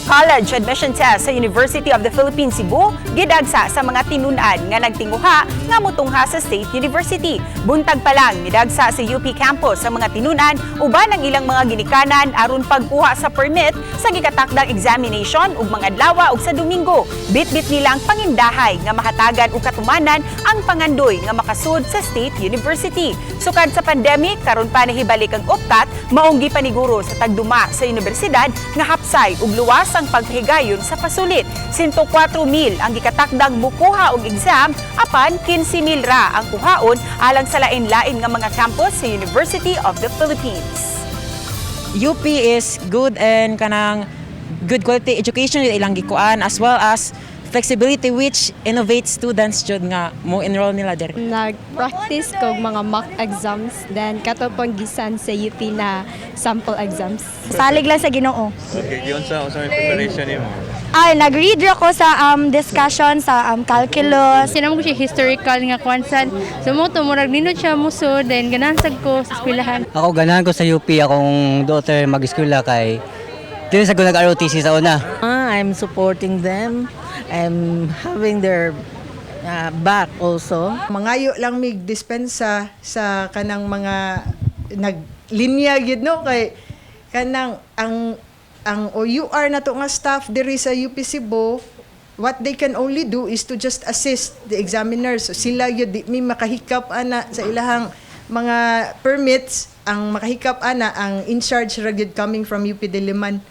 College Admission Test sa University of the Philippines Cebu gidagsa sa mga tinun-an nga nagtinguha nga mutungha sa State University. Buntag pa lang midagsa sa UP campus sa mga tinun-an uban ang ilang mga ginikanan aron pagkuha sa permit sa gikatakdang examination ug mga adlaw ug sa Domingo. Bitbit nila ang pangindahay nga makatagan og katumanan ang pangandoy nga makasud sa State University. Sukad sa pandemic, karon pa nahibalik ang UPCAT, maong gipaniguro sa tagduma sa universidad nga hapsay ug luwas ang paghigayon sa pasulit. 104,000 ang gikatakdang mukuha og exam, apan 15,000 ra ang kuhaon alang sa lain-lain nga mga campus sa University of the Philippines. UP is good and kanang good quality education yung ilang gikuan, as well as flexibility which innovates students jud nga mo enroll nila there. Nag-practice ko mga mock exams, then kato pong gisan sa UP na sample exams. Salig lang sa Ginoo. Okay, giunsa may preparation nimo? Ay, nag-read ra ko sa discussion sa calculus. Sinamo ko siya historical nga kwansan. So mo to murag nindot siya musod, then ganahan sad ko sa eskwelahan. Ako, ganahan ko sa UP akong daughter mag-eskwela kay dili sa ko nag-ROTC sa una. Ah, I'm supporting them. I'm having their back also. Mangayo lang mig dispensa sa kanang mga naglinya gid, no, kay kanang ang OUR na to nga staff diri sa UP Cebu, what they can only do is to just assist the examiners. So sila gyud, di mi makahikap ana sa ilahang mga permits. Ang makahikap ana, ang in charge ra gyud coming from UP Diliman.